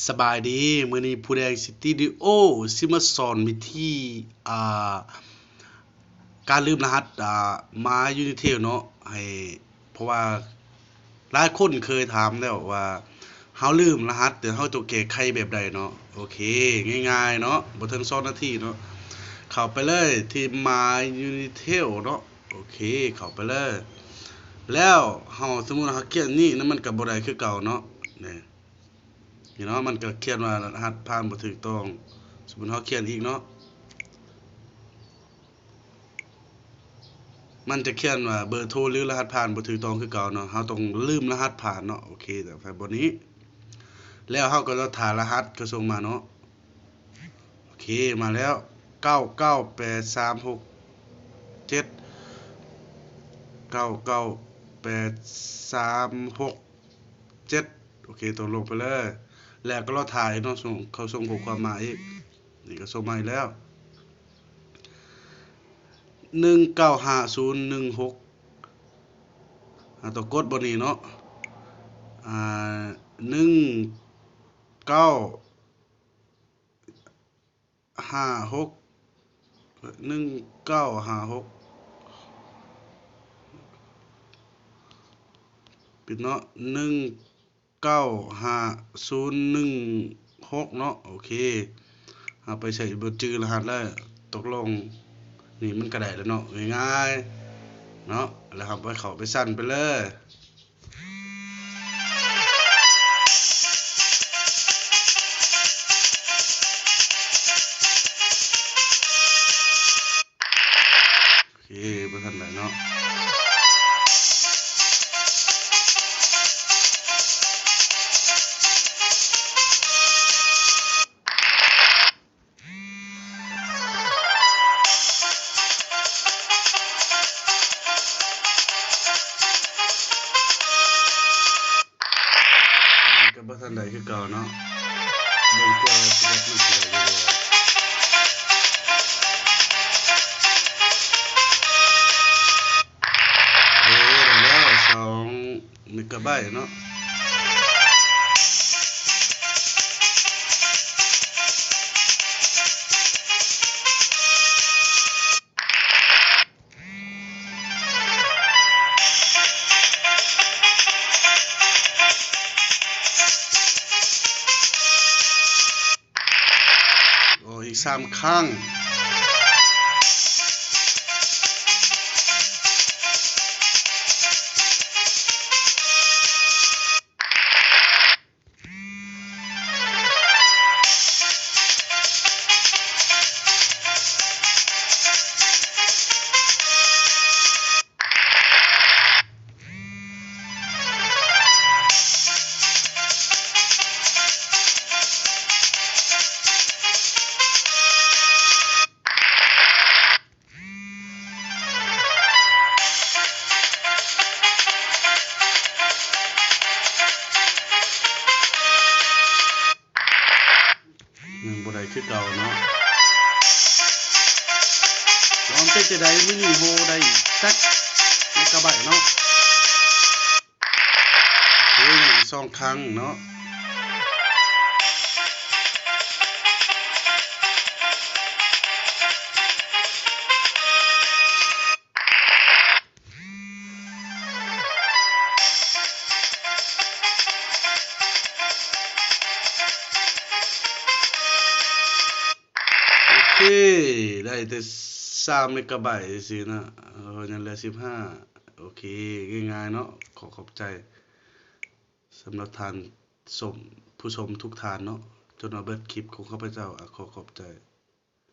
ສະບາຍດີ, ມື້ນີ້ຜູ້ແດງສະຕູດິໂອຊິມາສອນວິທີ ອ່າ ການລືມລະຫັດ ອ່າ ມາຍຢູນິເທວເນາະ ໃຫ້ ເພາະວ່າຫຼາຍຄົນເຄີຍຖາມແລ້ວວ່າ ເຮົາລືມລະຫັດ ແຕ່ເຮົາຕ້ອງແກ້ໄຂແບບໃດເນາະ. ໂອເຄ ງ່າຍໆເນາະ ບໍ່ເຖິງສອງນາທີເນາະ. ເຂົ້າໄປເລີຍທີ່ມາຍຢູນິເທວເນາະ. ໂອເຄ ເຂົ້າໄປເລີຍ. ແລ້ວເຮົາ ສົມມຸດເຮົາຂຽນນີ້ນະ ມັນກໍບໍ່ໄດ້ຄືເກົ່າເນາະ. ນີ້ ນີ້ເນາະ ມັນກໍຂຽນວ່າລະຫັດຜ່ານບໍ່ຖືກຕ້ອງ. ສົມມຸດເຮົາຂຽນອີກເນາະ ມັນຈະຂຽນວ່າເບີໂທ ຫຼື ລະຫັດຜ່ານບໍ່ຖືກຕ້ອງຄືເກົ່າເນາະ. ເຮົາຕ້ອງລືມລະຫັດຜ່ານເນາະ. ໂອເຄ ແຕ່ໄປບ່ອນນີ້ ແລ້ວເຮົາກໍລໍຖ້າລະຫັດເຂົາສົ່ງມາເນາະ. ໂອເຄ ມາແລ້ວ ເກົ້າເກົ້າແປດສາມຫົກເຈັດ ເກົ້າເກົ້າແປດສາມຫົກເຈັດ. ໂອເຄ ຕົກລົງໄປເລີຍ ແລ້ວກໍລໍຖ້າອີກເນາະ. ສົ່ງ ເຂົາສົ່ງຂໍ້ຄວາມມາອີກ. ນີ້ກໍສົ່ງມາອີກແລ້ວ ໜຶ່ງເກົ້າຫ້າສູນໜຶ່ງຫົກ. ອ່າ ຕ້ອງກົດບ່ອນນີ້ເນາະ ອ່າ ໜຶ່ງເກົ້າຫ້າຫົກ ໜຶ່ງເກົ້າຫ້າຫົກ ຜິດເນາະ ໜຶ່ງ ເກົ້າຫ້າສູນໜຶ່ງຫົກເນາະ. ໂອເຄ ເຮົາໄປໃສ່ ບໍ່ຈື່ລະຫັດແລ້ວ ຕົກລົງ. ນີ້ມັນກໍໄດ້ແລ້ວເນາະ ງ່າຍໆເນາະ. ແລ້ວເຮົາໄປເຂົ້າໄປສັ່ນໄປເລີຍ. ເອີ ບໍ່ທັນໄດ້ເນາະ ມັນກໍບໍ່ທັນໄດ້ຄືເກົ່າເນາະ ເບິ່ງກ່ອນວ່າຊິແບບມັນຊິໄດ້ຢູ່ບໍ່. ເອີ ໄດ້ແລ້ວ ສອງເມກາໄບເນາະ. ອໍ ອີກສາມຄັ້ງ. ຍັງບໍ່ໄດ້ຄືເກົ່າເນາະ. ລອງເປັນຈັ່ງໃດ ມື້ນີ້ໂຮໄດ້ຈັກເມກາໄບເນາະ. ໂອເຄ ຍັງສອງຄັ້ງເນາະ. ໂອເຄ ໄດ້ແຕ່ສາມເມກາໄບຊື່ໆນະ ເພາະຍັງເຫຼືອສິບຫ້າ. ໂອເຄ ງ່າຍໆເນາະ. ຂໍຂອບໃຈສຳລັບທ່ານ ຊົມ ຜູ້ຊົມທຸກທ່ານເນາະ ຈົນວ່າເບິດຄລິບຂອງຂ້າພະເຈົ້າ. ອາ ຂໍຂອບໃຈ.